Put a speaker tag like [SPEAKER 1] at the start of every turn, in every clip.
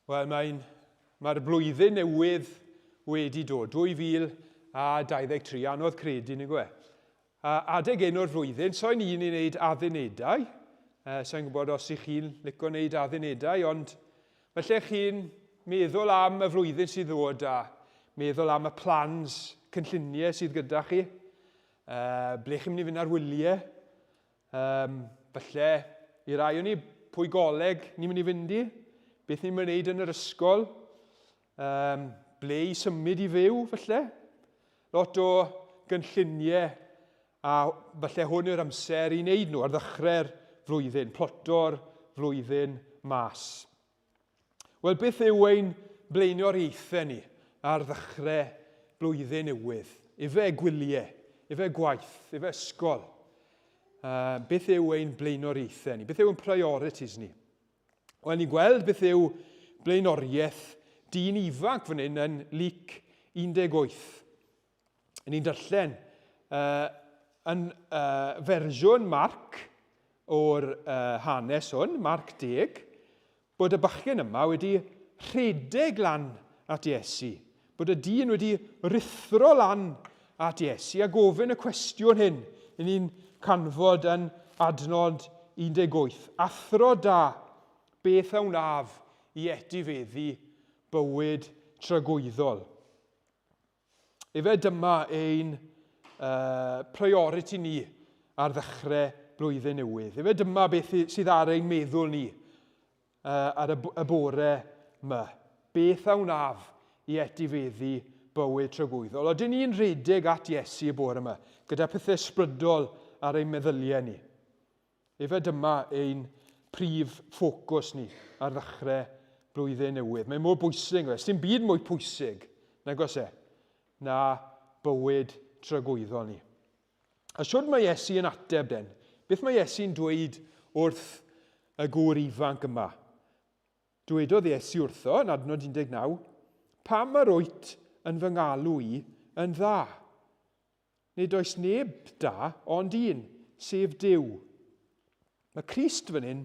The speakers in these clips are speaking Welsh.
[SPEAKER 1] Wel, mae'n, mae'r blwyddyn newydd wedi dod, 2023, anodd credu, nag yw e? A adeg un o'r flwyddyn, so'n un i wneud addunedau, uh, so'n gwybod os ych chi'n licio wneud addunedau, ond felly chi'n meddwl am y flwyddyn sydd ddod a meddwl am y plans, cynlluniau sydd gyda chi, uh, ble chi'n mynd i fynd ar wyliau, Um, falle, i rai o'n ni, pwy goleg ni'n mynd i fynd i, beth ni'n mynd i wneud yn yr ysgol, um, ble i symud i fyw, falle. Lot o gynlluniau, a falle hwn yw'r amser i wneud nhw ar ddechrau'r flwyddyn, ploto'r flwyddyn mas. Wel, beth yw ein blaenoriaethau ni ar ddechrau blwyddyn newydd? Ife gwyliau, ife gwaith, ife ysgol? Uh, beth yw ein blaenoriaethau ni? Beth yw ein priorities ni? Wel, ni'n gweld beth yw blaenoriaeth dyn ifanc fan hyn yn Luc 18. Ni'n darllen uh, yn uh, fersiwn Marc o'r uh, hanes hwn, Marc 10, bod y bachgen yma wedi rhedeg lan at Iesu, bod y dyn wedi ruthro lan at Iesu a gofyn y cwestiwn hyn i ni'n canfod yn adnod 18. Athro da, beth a wnaf i etifeddu bywyd tragwyddol? Efe dyma ein uh, priority ni ar ddechrau blwyddyn newydd. Efe dyma beth sydd ar ein meddwl ni uh, ar y, y bore yma. Beth a wnaf i etifeddu bywyd tragwyddol? Odyn ni'n rhedeg at Iesu y bore yma, gyda pethau ysbrydol ar ein meddyliau ni. Efe dyma ein prif ffocws ni ar ddechrau blwyddyn newydd. Mae mor bwysig, fe. Sdim byd mwy pwysig, nag oes e, na bywyd tragwyddol ni. A siwr mae Iesu yn ateb den? Beth mae Iesu'n dweud wrth y gŵr ifanc yma? Dwedodd Iesu wrtho, yn adnod 19, Pam yr wyt yn fy ngalw i yn dda? Nid oes neb da ond un, sef Duw. Mae Crist fan hyn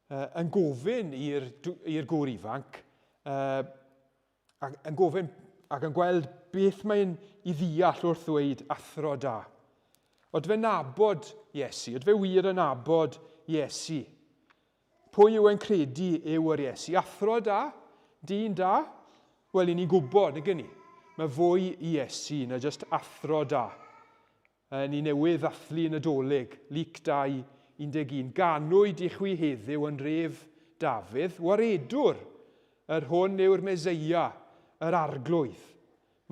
[SPEAKER 1] uh, yn gofyn i'r gŵr ifanc, uh, ac yn gofyn ac yn gweld beth mae'n i ddeall wrth ddweud athro da. Oed fe nabod Iesu, oed fe wir yn nabod Iesu. Pwy yw e'n credu yw yr Iesu? Athro da? Dyn da? Wel, i ni'n gwybod, nag ni? Mae fwy i Iesu na jyst athro da. Ni newydd ddathlu Nadolig, Luc 2, 11. Ganwyd i chwi heddiw yn ref Dafydd, waredwr, yr hwn yw'r Meseia, yr Arglwydd.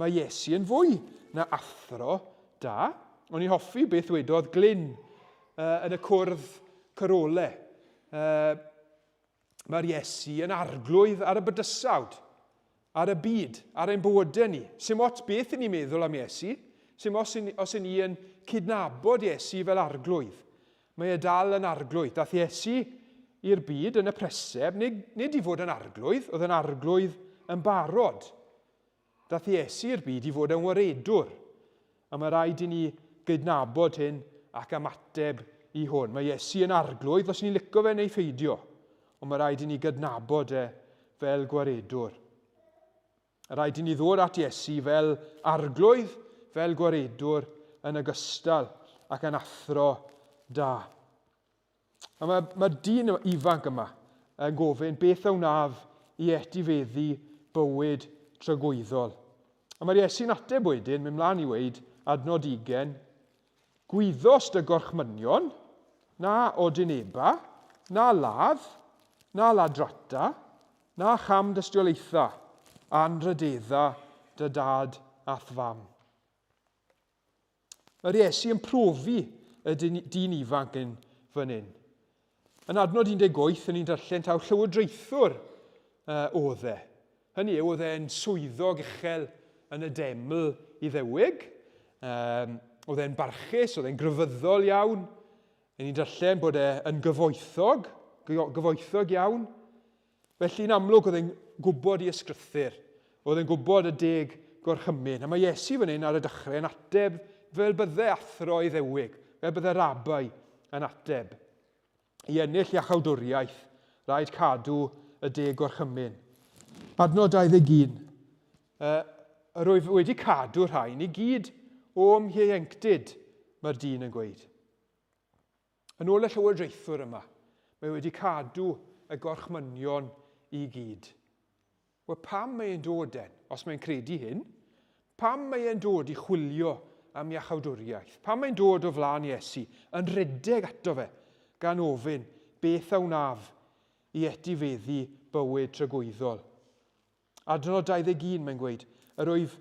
[SPEAKER 1] Mae Iesu yn fwy na athro da. O'n i'n hoffi beth wedodd Glyn uh, yn y cwrdd corole. Uh, mae'r Iesu yn arglwydd ar y bydysawd, ar y byd, ar ein bywydau ni. Sim ots beth i ni'n meddwl am Iesu, sim os, os i ni yn cydnabod Iesu fel arglwydd. Mae e dal yn arglwydd. Dath Iesu i'r byd yn y preseb, nid, nid i fod yn arglwydd, oedd yn arglwydd yn barod. Daeth Iesu i'r byd i fod yn waredwr, a mae rhaid i ni gydnabod hyn ac ymateb i hwn. Mae Iesu yn arglwydd, os ni'n licio fe neu pheidio, ond mae rhaid i ni gydnabod e fel gwaredwr. Rhaid i ni ddod at Iesu fel arglwydd, fel gwaredwr yn ogystal ac yn athro da. A mae, mae'r dyn ifanc yma yn gofyn beth a wnaf i etifeddu bywyd tragwyddol. A mae'r Iesu'n ateb wedyn, mynd mlaen i weid, adnod ugen, Gwyddost y gorchmynion, na odineba, na ladd, na ladrata, na cham dystiolaetha, anrhydedda dy dad a'th fam. Mae'r Iesu yn profi y dyn, dyn ifanc yn fan hyn. Yn adnod 18, yn ni'n darllen taw llywodraethwr uh, oedd e. Hynny yw, oedd e'n swyddog uchel yn y deml Iddewig. Um, oedd e'n barchus, oedd e'n grefyddol iawn. Yn ni'n darllen bod e yn gyfoethog, gyfoethog iawn. Felly yn amlwg oedd e'n gwybod i ysgrythyr, oedd e'n gwybod y deg gorchymyn. A mae Iesu fan hyn ar y dechrau yn ateb fel bydde athro Iddewig, fel bydde rabai yn ateb. I ennill iachawdwriaeth, rhaid cadw y deg gorchymyn. Adnod 21. Yr wyf wedi cadw rhain i gyd o'm hieuenctid, mae'r dyn yn gweud. Yn ôl y llywodraethwr yma, mae wedi cadw y gorchmynion i gyd. Wel, pam mae e'n dod den, os mae'n credu hyn? Pam mae e'n dod i chwilio am iachawdwriaeth? Pam mae'n dod o flaen Iesu, yn rhedeg ato fe, gan ofyn, beth a wnaf i etifeddu bywyd tragwyddol? Adnod 21, mae'n gweud, yr wyf,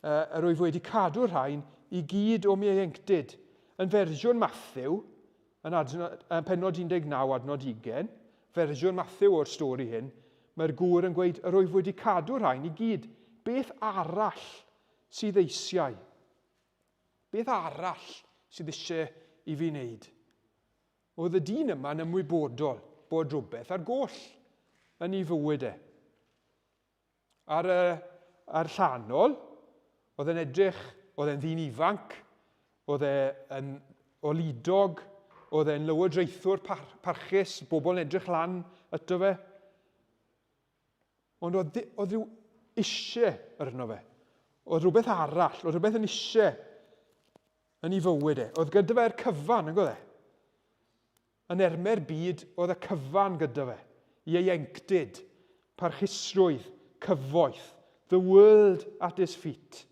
[SPEAKER 1] uh, yr wyf wedi cadw'r rhain i gyd o'm ieuenctid. Yn fersiwn Matthew, Yn adnod, yn pennod 19, adnod 20, fersiwn Mathew o'r stori hyn, mae'r gŵr yn gweud, yr wyf wedi cadw rhain i gyd. Beth arall sydd eisiau? Beth arall sydd eisiau i fi wneud? Oedd y dyn yma'n ymwybodol bod rhywbeth ar goll yn ei fywyd e. Ar y ar llanol, oedd e'n edrych, oedd e'n ddyn ifanc, oedd e'n oludog, oedd e'n lywodraethwr par, parchus, bobl yn edrych lan ato fe. Ond oedd, oedd rhyw eisiau arno fe. Oedd rhywbeth arall, oedd rhywbeth yn eisiau yn ei fywyd e. Oedd gyda fe'r cyfan, yn gwybod e? Yn erme'r byd oedd y cyfan gyda fe, ieuenctid, parchusrwydd, cyfoeth, the world at his feet.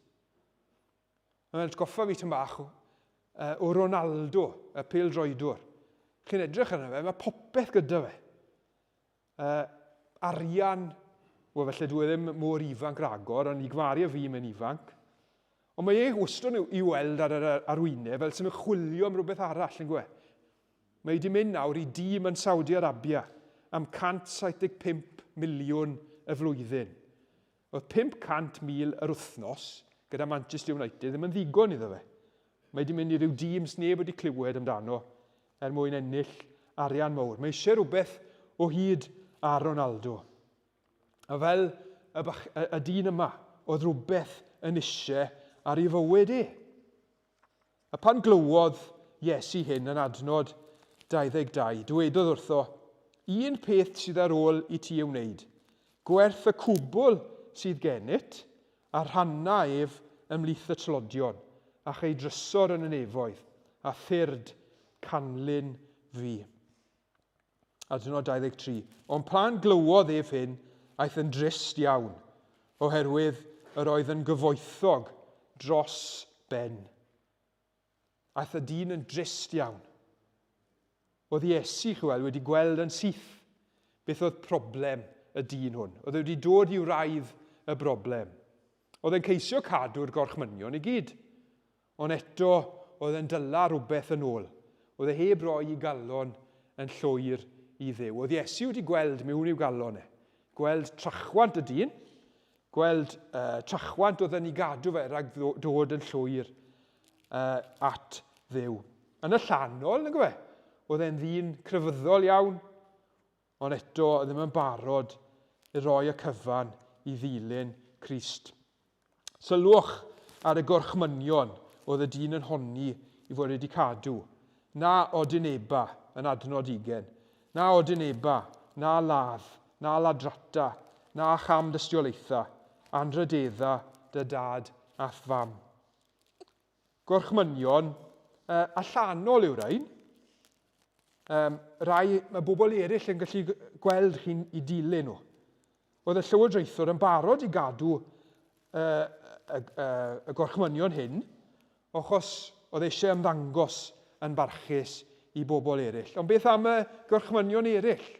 [SPEAKER 1] Mae'n atgoffa fi tyn bach o Ronaldo, y pêl-droedwr. Chi'n edrych arno fe, mae popeth gyda fe. Arian, wel felly dwi e ddim mor ifanc ragor, ond i gymharu â fi mae'n ifanc. Ond mae e wastad i'w weld ar yr arwyneb fel sy'n chwilio am rhywbeth arall, yn gwe. Mae wedi mynd nawr i dîm yn Saudi Arabia am 175 miliwn y flwyddyn. Oedd 500,000 yr wythnos gyda Manchester United ddim yn ddigon iddo fe. Mae wedi mynd i ryw dîm sneb wedi clywed amdano er mwyn ennill arian mawr. Mae eisiau rhywbeth o hyd ar Ronaldo. A fel y, bach, y, y dyn yma, oedd rhywbeth yn eisiau ar ei fywyd e. A pan glywodd Iesu hyn yn adnod 22, dywedodd wrtho, Un peth sydd ar ôl i ti ei wneud, gwerth y cwbl sydd gennyt, a rhanna ef ymhlith y tlodion, a chei drysor yn y nefoedd, a thyrd canlyn fi. Adnod 23. Ond pan glywodd ef hyn, aeth yn drist iawn, oherwydd yr oedd yn gyfoethog dros ben. Aeth y dyn yn drist iawn. Oedd Iesu, chi weld, wedi gweld yn syth beth oedd problem y dyn hwn. Oedd e wedi dod i wraidd y broblem. Oedd e'n ceisio cadw'r gorchmynion i gyd. Ond eto, oedd e'n dyla rhywbeth yn ôl. Oedd e heb roi i galon yn llwyr i Dduw. Oedd Iesu wedi gweld mewn i'w galon e. Gweld trachwant y dyn, gweld uh, trachwant oedd yn ei gadw fe rhag dod yn llwyr uh, at Dduw. Yn y llanol, nag e? Oedd e'n ddyn crefyddol iawn, ond eto oedd ddim yn barod i roi y cyfan i ddilyn Crist. Sylwch ar y gorchmynion oedd y dyn yn honni i fod wedi cadw. Na odineba, yn adnod ugen. Na odineba, na ladd, na ladrata, na cham dystiolaetha, anrhydedda dy dad a'th fam. Gorchmynion uh, allanol yw'r rhain. Um, rai, mae bobl eraill yn gallu gweld chi'n i dilyn nhw. Oedd y llywodraethwr yn barod i gadw y, y, y, y gorchmynion hyn, achos oedd eisiau ymddangos yn barchus i bobl eraill. Ond beth am y gorchmynion eraill?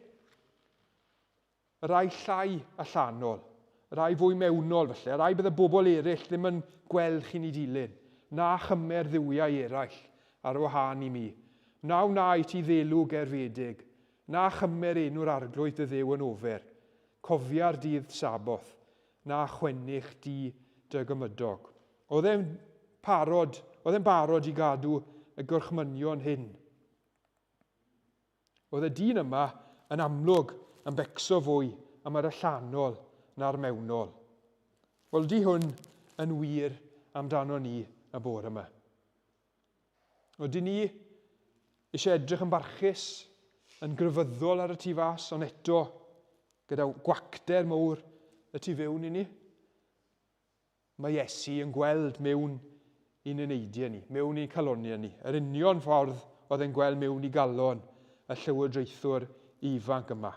[SPEAKER 1] Y rai llai allanol, y rai fwy mewnol felly, y rai bydde bobl eraill ddim yn gweld chi'n ei dilyn, na chymer dduwiau eraill ar wahân i mi. Na wna i ti ddelw gerfiedig, na chymer enw'r Arglwydd dy Dduw yn ofer. Cofia'r dydd Saboth, na chwennych di dy gymydog. Oedd e'n parod, oedd e'n barod i gadw y gorchmynion hyn. Oedd y dyn yma yn amlwg yn becso fwy am yr allanol na'r mewnol. Wel, di hwn yn wir amdano ni y bore yma. Oedden ni eisiau edrych yn barchus, yn grefyddol ar y tu fas, ond eto Gyda gwacter mowr y tu fewn i ni. Mae Iesu yn gweld mewn i'n eneidiau ni, mewn i'n caloniau ni. Yr union ffordd oedd e'n gweld mewn i galon y llywodraethwr ifanc yma.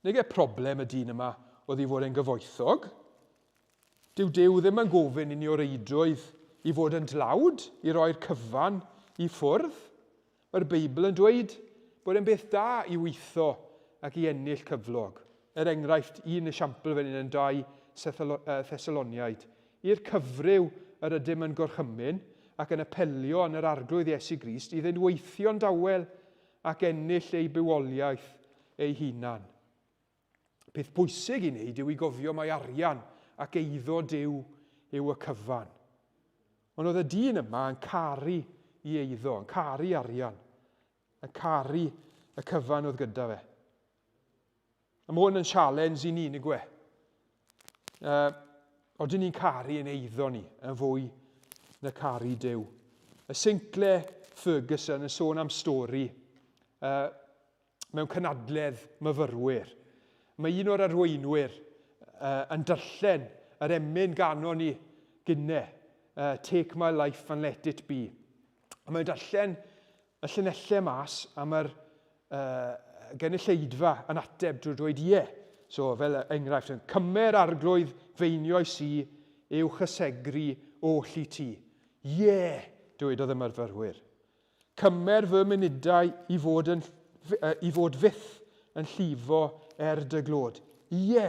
[SPEAKER 1] Nage problem y dyn yma oedd i fod e'n gyfoethog. Dyw Duw ddim yn gofyn i ni o reidrwydd i fod yn dlawd, i roi'r cyfan i ffwrdd. Mae'r Beibl yn dweud bod e'n beth da i weithio ac i ennill cyflog. Er enghraifft, un esiampl fan hyn yn 2 Thessaloniaid. I'r cyfryw yr ydym yn gorchymyn ac yn apelio yn yr Arglwydd Iesu Grist iddynt weithio'n dawel ac ennill eu bywoliaeth eu hunan. Peth pwysig i wneud yw i gofio mai arian ac eiddo Duw yw y cyfan. Ond oedd y dyn yma yn caru i eiddo, yn caru arian, yn caru y cyfan oedd gyda fe. A mae hwn yn sialens i ni, nag yw e? Odyn ni'n caru yn eiddo ni yn fwy na caru Duw. Y Sinclair Ferguson yn sôn am stori mewn cynadledd myfyrwyr. Mae un o'r arweinwyr yn darllen yr emyn ganon ni gynne, Take my life and let it be. A mae'n darllen y llinellau mas a mae'r gynulleidfa yn ateb drwy dweud ie. So, fel enghraifft, yn cymer arglwydd feinioes i yw chysegru oll i ti. Ie, dywedodd y myfyrwyr. Cymer fy munudau i fod, yn, i fod fyth yn llifo er dy glod. Ie!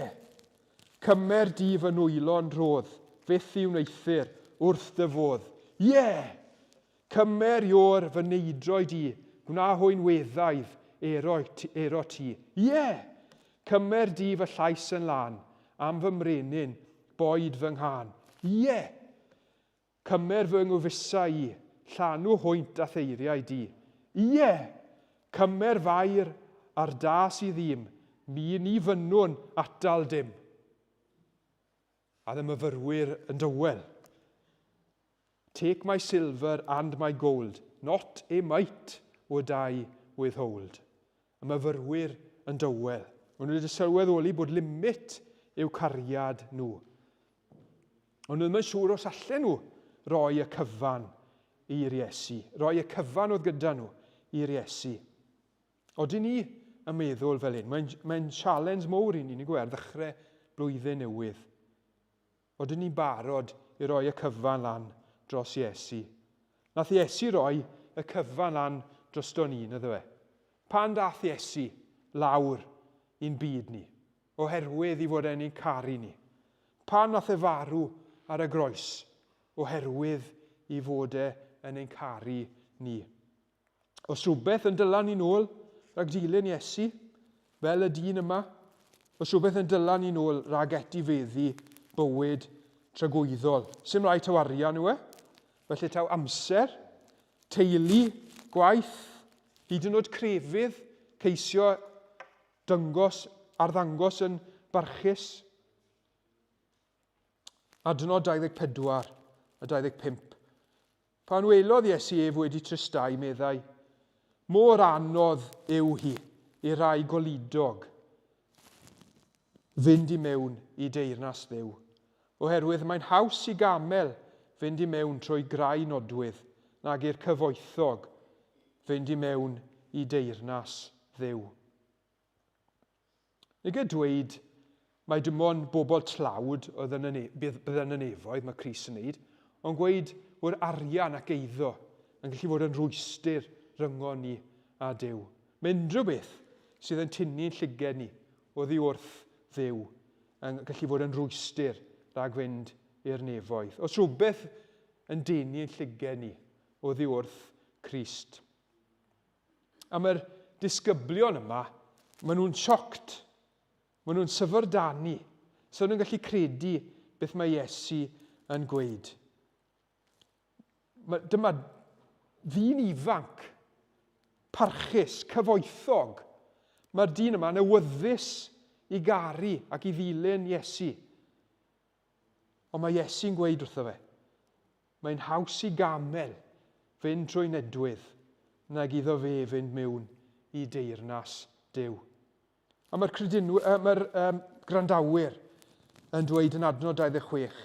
[SPEAKER 1] Cymer di fy nwylo'n rhodd, fyth i wneuthur wrth dy fodd. Ie! Cymer Ior fy neidroed i, gwna hwy'n weddaidd ero, ero ti. Ie! Cymer di fy llais yn lân, am fy mrenin, boed fy nghân. Ie! Cymer fy ngwfusau i, llanw hwynt a theiriau di. Ie! Cymer fair a'r da sydd i'm, mi ni fynnwn atal dim. A y myfyrwyr yn dywel. Take my silver and my gold, not a mite would I withhold. Y myfyrwyr yn dywel. Maen nhw wedi sylweddoli bod limit i'w cariad nhw. Ond nhw ddim yn siŵr os allen nhw roi y cyfan i'r Iesu. Roi y cyfan oedd gyda nhw i'r Iesu. Odyn ni yn meddwl fel hyn? Mae'n mae challenge mowr i ni, ni'n gweld, ddechrau blwyddyn newydd. Odyn ni'n barod i roi y cyfan lan dros Iesu? Nath Iesu roi y cyfan lan drosto ni, naddo fe? Pan dath Iesu lawr i'n byd ni? Oherwydd i fod e'n ein caru ni. Pan nath e farw ar y groes? Oherwydd i fod e yn ein caru ni. Os rhywbeth yn dyla ni'n ôl rhag dilyn Iesu, fel y dyn yma, os rhywbeth yn dyla ni'n ôl rhag etifeddu bywyd tragwyddol. Sim rhaid taw arian yw e, felly taw amser, teulu, gwaith, hyd yn oed crefydd, ceisio dyngos, arddangos yn barchus. Adnod 24 a 25. Pan welodd Iesu ef wedi tristau, meddai, Mor anodd yw hi i rai goludog fynd i mewn i deyrnas Dduw, oherwydd mae'n haws i gamel fynd i mewn trwy grai nodwydd nag i'r cyfoethog fynd i mewn i deyrnas Dduw. Nid dweud mai dim ond bobl tlawd oedd yn y ne bydd, bydd yn y nefoedd, mae Crist yn neud, ond gweud bod arian ac eiddo yn gallu fod yn rwystr rhyngon ni a Duw. Mae unrhyw beth sydd yn tynnu'n llyged ni oddi wrth Dduw yn gallu fod yn rwystr rhag fynd i'r nefoedd. Os rhywbeth yn denu'n llyged ni oddi wrth Crist. A mae'r disgyblion yma, maen nhw'n shocked. Maen nhw'n syfrdanu. So nhw'n gallu credu beth mae Iesu yn gweud. Dyma ddyn ifanc, parchus, cyfoethog. Mae'r dyn yma'n awyddus i garu ac i ddilyn Iesu. Ond mae Iesu'n gweud wrtho fe, mae'n haws i gamel fynd trwy nedwydd nag iddo fe fynd mewn i deyrnas Duw. A mae'r credinwyr, mae'r um, gwrandawyr yn dweud yn adnod 26,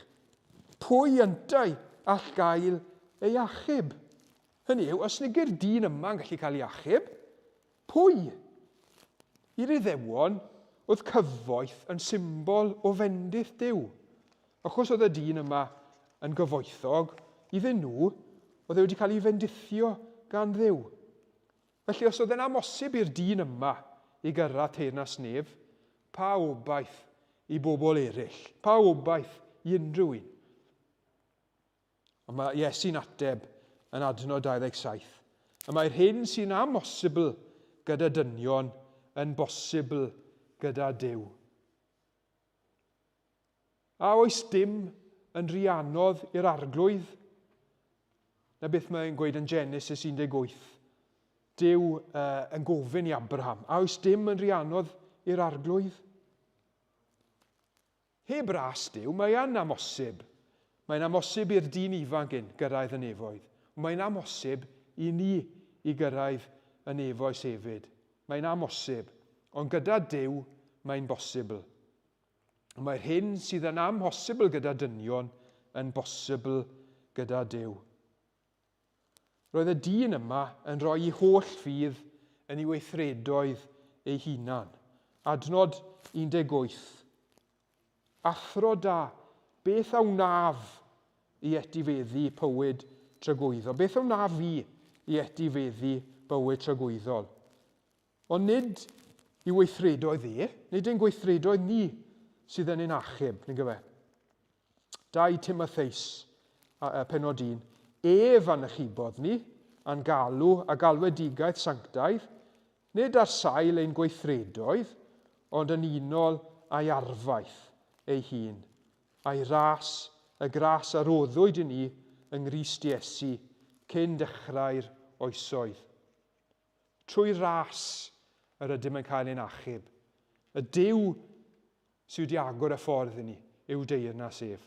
[SPEAKER 1] pwy yntau all gael ei achub? Hynny yw, os nid yw'r dyn yma'n gallu cael ei achub, pwy? I'r Iddewon, oedd cyfoeth yn symbol o fendith Duw. Achos oedd y dyn yma yn gyfoethog, iddyn nhw, oedd e wedi cael ei fendithio gan Dduw. Felly, os oedd e'n amhosib i'r dyn yma i gyrraedd teyrnas nef, pa obaith i bobl eraill? Pa obaith i unrhyw un? Ond mae Iesu'n ateb yn adnod 27. Y mae'r hyn sy'n amhosibl gyda dynion yn bosibl gyda Duw. A oes dim yn rhy anodd i'r arglwydd? Na beth mae'n gweud yn Genesis 18. Duw uh, yn gofyn i Abraham, a oes dim yn rhy anodd i'r arglwydd? Heb ras Duw, mae yn amhosib. Mae'n amhosib i'r dyn ifanc hyn gyrraedd y nefoedd. Mae'n amhosib i ni i gyrraedd y nefoes hefyd. Mae'n amhosib. Ond gyda Duw, mae'n bosibl. Mae'r hyn sydd yn amhosibl gyda dynion yn bosibl gyda Duw. Roedd y dyn yma yn rhoi ei holl ffydd yn ei weithredoedd ei hunan. Adnod 18. Athro da, beth a wnaf i etifeddu pywyd tragwyddol? Beth a wnaf fi i etifeddu bywyd tragwyddol? Ond nid i weithredoedd e, nid ein gweithredoedd ni sydd yn ein achub, nag yw e? 2 Timotheus, penod 1. Ef a'n achubodd ni, a'n galw a galwedigaeth sanctaidd, nid ar sail ein gweithredoedd, ond yn unol â'i arfaeth ei hun, a'i ras, y gras a roddwyd i ni yng Nghrist Iesu cyn dechrau'r oesoedd. Trwy ras yr ydym yn cael ein achub. Y Duw sydd wedi agor y ffordd i ni yw deyrnas ef.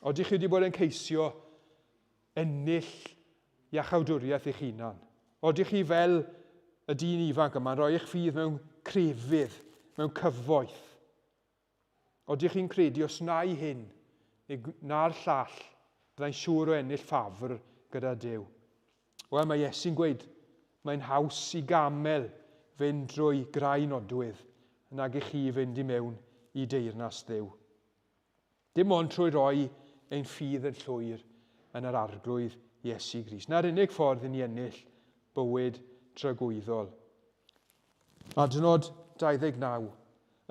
[SPEAKER 1] Odych chi wedi bod yn ceisio ennill iachawdwriaeth eich hunan? Odych chi fel y dyn ifanc yma'n rhoi eich ffydd mewn crefydd, mewn cyfoeth? Odych chi'n credu os wna i hyn, neu na'r llall, byddai'n siŵr o ennill ffafr gyda Duw? Wel, mae Iesu'n gweud, mae'n haws i gamel fynd drwy grau nodwydd nag i chi fynd i mewn i deyrnas Dduw. Dim ond trwy roi ein ffydd yn llwyr yn yr Arglwydd Iesu Grist. Na'r unig ffordd i ni ennill bywyd tragwyddol. Adnod 29.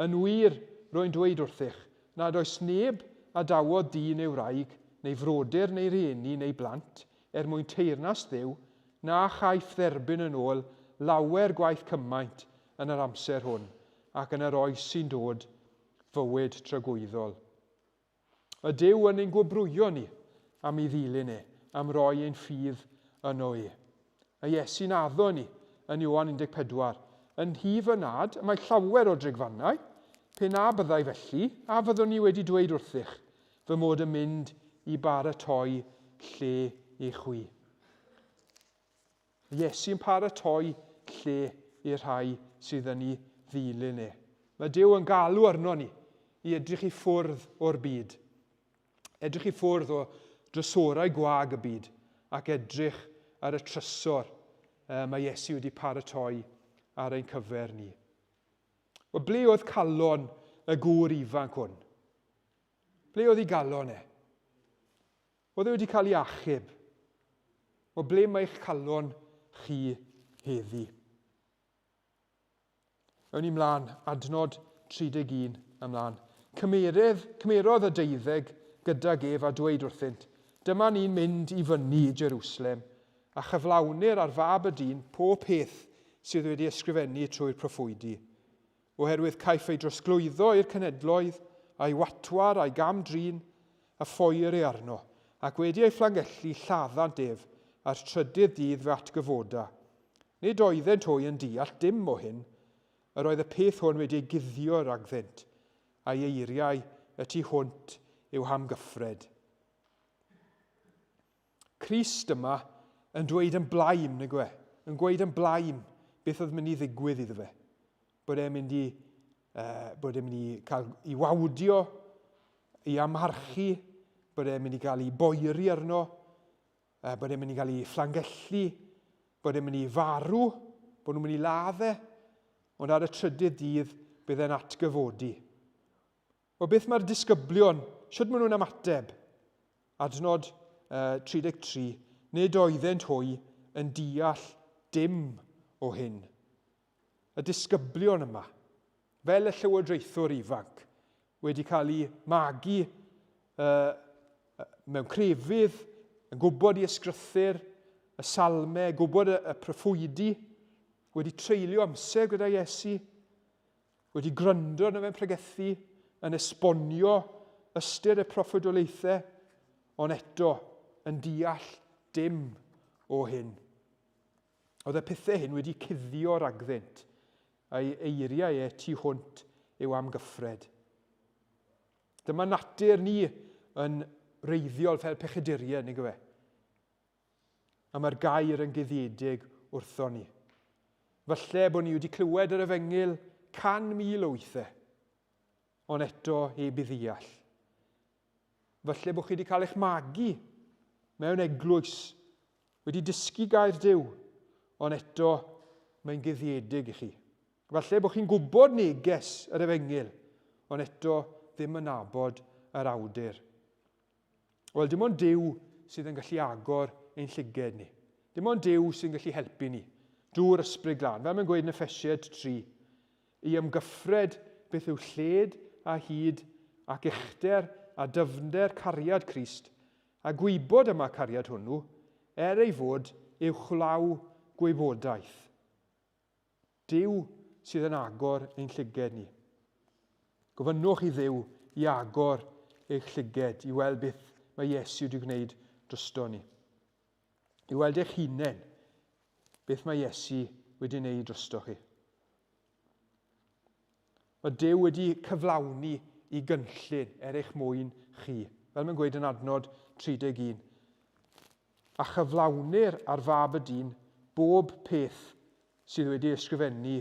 [SPEAKER 1] Yn wir, rwy'n dweud wrthych, nad oes neb a dawodd dyn neu wraig, neu frodyr neu rieni neu blant, er mwyn teyrnas Dduw, na chaiff dderbyn yn ôl lawer gwaith cymaint yn yr amser hwn, ac yn yr oes sy'n dod, fywyd tragwyddol. Y Duw yn ein gwobrwyo ni am ei ddilyn e, am roi ein ffydd yno e. A Iesu'n addo ni yn Ioan 14, Yn nhŷ fy nhad y mae llawer o drigfannau, pe na byddai felly, a fyddwn i wedi dweud wrthych fy mod yn mynd i baratoi lle i chwi. Iesu'n paratoi lle i'r rhai sydd yn ei ddilyn e. Mae Duw yn galw arno ni i edrych i ffwrdd o'r byd. Edrych i ffwrdd o drysorau gwag y byd ac edrych ar y trysor mae Iesu wedi paratoi ar ein cyfer ni. Wel, ble oedd calon y gŵr ifanc hwn? Ble oedd ei galon e? Oedd e wedi cael ei achub. O ble mae eich calon chi heddi? Ewn ni mlaen, adnod 31 ymlaen. Cymerydd, cymerodd y deuddeg gydag ef a dweud wrthynt, Dyma ni'n mynd i fyny i Jerusalem, a chyflawnir ar fab y dyn pob peth sydd wedi ysgrifennu trwy'r proffwydi. Oherwydd caiff ei drosglwyddo i'r cenhedloedd, a'i watwar, a'i gam-drin, a phoer ei arno, ac wedi ei fflangellu lladdant ef, a'r trydydd dydd fe atgyfoda. Nid oeddent hwy yn deall dim o hyn, yr oedd y peth hwn wedi ei guddio rhagddynt, a'i eiriau y tu hwnt i'w hamgyffred. Crist yma yn dweud yn blaen, nag yw e? Yn gweud yn blaen beth oedd mynd i ddigwydd iddo fe. Bod e'n mynd i bod e'n mynd i cael ei wawdio, ei amharchu, bod e'n mynd i gael ei boeri arno, bod e'n mynd i gael ei fflangellu, bod e'n mynd i farw, bod nhw'n mynd i ladd e, ond ar y trydydd dydd bydd e'n atgyfodi. Wel, beth mae'r disgyblion, sut maen nhw'n ymateb? Adnod 33, nid oeddent hwy yn deall dim o hyn. Y disgyblion yma, fel y llywodraethwr ifanc, wedi cael eu magu uh, mewn crefydd, yn gwybod i ysgrythyr, y salmau, gwybod y, y proffwydi, wedi treulio amser gyda Iesu, wedi gwrando arno fe'n pregethu, yn esbonio ystyr y proffwydoliaethau, ond eto yn deall dim o hyn. Oedd y pethau hyn wedi cuddio rhagddynt, a'i eiriau e tu hwnt i'w amgyffred. Dyma natur ni yn reiddiol fel pechaduriaid, nag yw e? A mae'r gair yn guddiedig wrtho ni. Falle bod ni wedi clywed yr efengyl 100,000 o weithiau, ond eto heb i ddeall. Falle bod chi wedi cael eich magu mewn eglwys, wedi dysgu gair Duw, ond eto mae'n guddiedig i chi. Falle bod chi'n gwybod neges yr efengyl, ond eto ddim yn nabod yr awdur. Wel, dim ond Duw sydd yn gallu agor ein llyged ni. Dim ond Duw sy'n gallu helpu ni drwy'r Ysbryd Glân. Fel mae'n gweud yn Effesiaid 3, i ymgyffred beth yw lled a hyd ac uchder a dyfnder cariad Crist, a gwybod yma cariad hwnnw, er ei fod uwchlaw gwybodaeth. Duw sydd yn agor ein llyged ni. Gofynnwch i Dduw i agor eich llyged i weld beth mae Iesu wedi gwneud drosto ni. I weld eich hunain, beth mae Iesu wedi gwneud drosto chi. Mae Duw wedi cyflawni i gynllun er eich mwyn chi. Fel mae'n gweud yn adnod 31. A chyflawnir ar Fab y Dyn bob peth sydd wedi ysgrifennu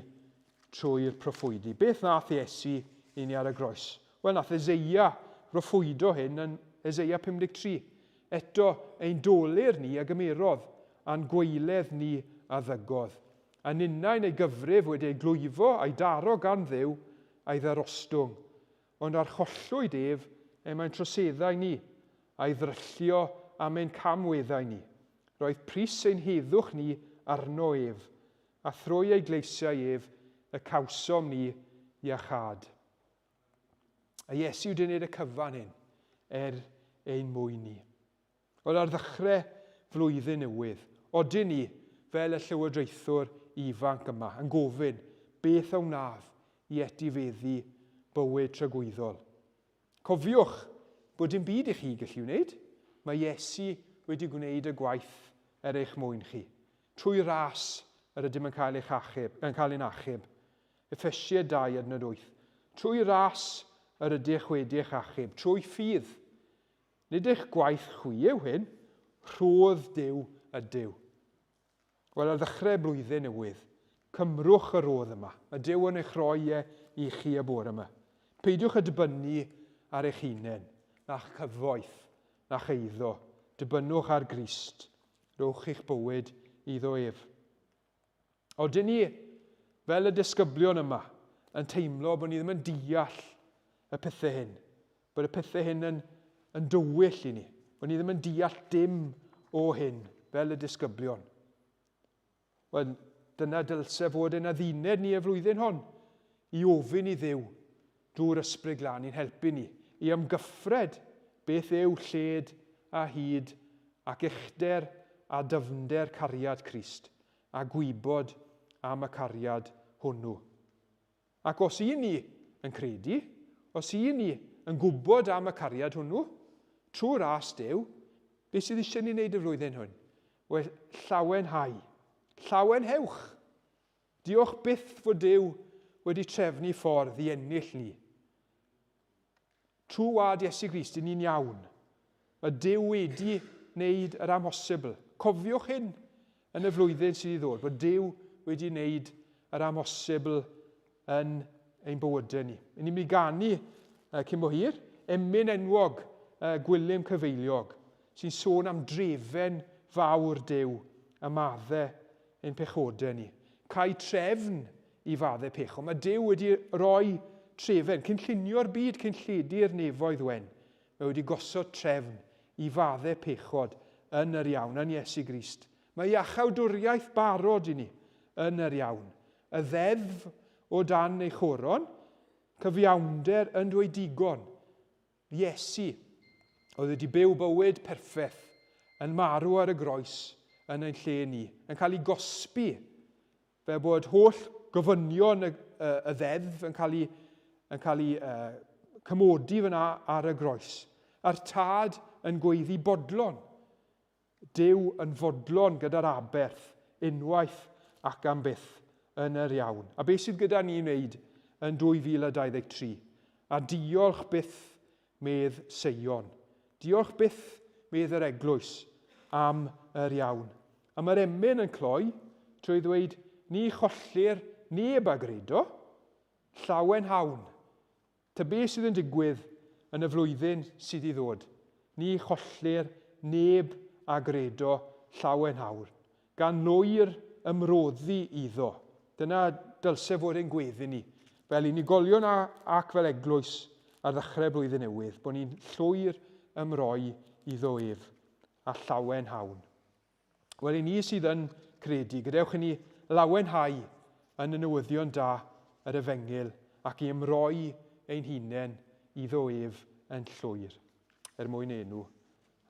[SPEAKER 1] trwy'r proffwydi. Beth nath Iesu i ni ar y groes? Wel, nath Eseia broffwydo hyn yn Eseia 53. Eto, ein dolur ni a gymerodd, a'n gwaeledd ni a ddygodd. A ninnau'n ei gyfrif wedi ei glwyfo a'i daro gan Dduw a'i ddarostwng. Ond archollwyd ef er mae'n troseddau ni, a'i ddryllio am ein camweddau ni. Roedd pris ein heddwch ni arno ef, a thrwy ei gleisiau ef y cawsom ni iachâd. A Iesu wedi gwneud y cyfan hyn er ein mwyn ni. Wel, ar ddechrau flwyddyn newydd, odyn ni, fel y llywodraethwr ifanc yma, yn gofyn beth a wnaf i etifeddu bywyd tragwyddol. Cofiwch bod dim byd i chi gallu wneud. Mae Iesu wedi gwneud y gwaith er eich mwyn chi. Trwy ras yr ydym yn cael, eich achub, yn cael ein achub. Effesiaid 2 adnod 8. Trwy ras yr ydych wedi eich achub, trwy ffydd. Nid eich gwaith chwi yw hyn, rhodd Duw ydyw. Wel, ar ddechrau blwyddyn newydd, cymrwch y rodd yma. Mae Duw yn eich rhoi e i chi y bore yma. Peidiwch â dibynnu ar eich hunain, na'ch cyfoeth, na'ch eiddo. Dibynnwch ar Grist. Rhowch eich bywyd iddo ef. Odyn ni, fel y disgyblion yma, yn teimlo bod ni ddim yn deall y pethau hyn, bod y pethau hyn yn, yn dywyll i ni, bod ni ddim yn deall dim o hyn, fel y disgyblion. Wel, dyna dylse fod yn adduned ni y flwyddyn hon, i ofyn i Dduw drwy'r Ysbryd Glân i'n helpu ni i ymgyffred beth yw lled a hyd ac uchder a dyfnder cariad Crist, a gwybod am y cariad hwnnw. Ac os y'n ni yn credu, os y'n ni yn gwybod am y cariad hwnnw, trwy ras Duw, beth sydd eisiau ni wneud y flwyddyn hwn? Wel, llawenhau. Llawenhewch! Diolch byth fod Duw wedi trefnu ffordd i ennill ni. Trwy wad Iesu Grist, i ni'n iawn. Mae Duw wedi wneud yr amhosibl. Cofiwch hyn yn y flwyddyn sydd i ddod, bod Duw wedi wneud yr amhosibl yn ein bywydau ni. Ni'n mynd i ganu cyn bo hir, emyn enwog Gwilym Cyfeiliog, sy'n sôn am drefen fawr Duw a madde ein pechodau ni. Cael trefn i fadde pecho. Mae Duw wedi rhoi trefen, cynllunio'r byd, cynlledu'r nefoedd wen. Mae wedi gosod trefn i fadde pechod yn yr iawn, yn Iesu Grist. Mae iachawdwriaeth barod i ni yn yr iawn. Y ddeddf o dan ei choron, cyfiawnder yn dweud digon. Iesu, oedd wedi byw bywyd perffaith, yn marw ar y groes yn ein lle ni, yn cael ei gosbi fel bod holl gofynion y, y, y ddeddf yn cael ei, yn cael ei uh, cymodi fyna ar y groes. A'r tad yn gweiddi bodlon. Duw yn fodlon gyda'r aberth unwaith ac am byth yn yr iawn. A beth sydd gyda ni i wneud yn 2023? A diolch byth medd Seion. Diolch byth medd yr eglwys am yr iawn. A mae'r emyn yn cloi trwy ddweud ni chollir neb a gredo, llawenhawn. Ta be sydd yn digwydd yn y flwyddyn sydd i ddod, ni chollir neb a gredo llawenhawr, gan lwyr ymroddi iddo. Dyna dylse fod ein gweddi ni, fel unigolion a, ac fel eglwys ar ddechrau blwyddyn newydd, bod ni'n llwyr ymroi iddo ef, a llawenhawn. Wel, i ni sydd yn credu, gadewch i ni lawenhau yn y newyddion da yr efengyl ac i ymroi ein hunain iddo ef yn llwyr. Er mwyn enw.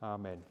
[SPEAKER 1] Amen.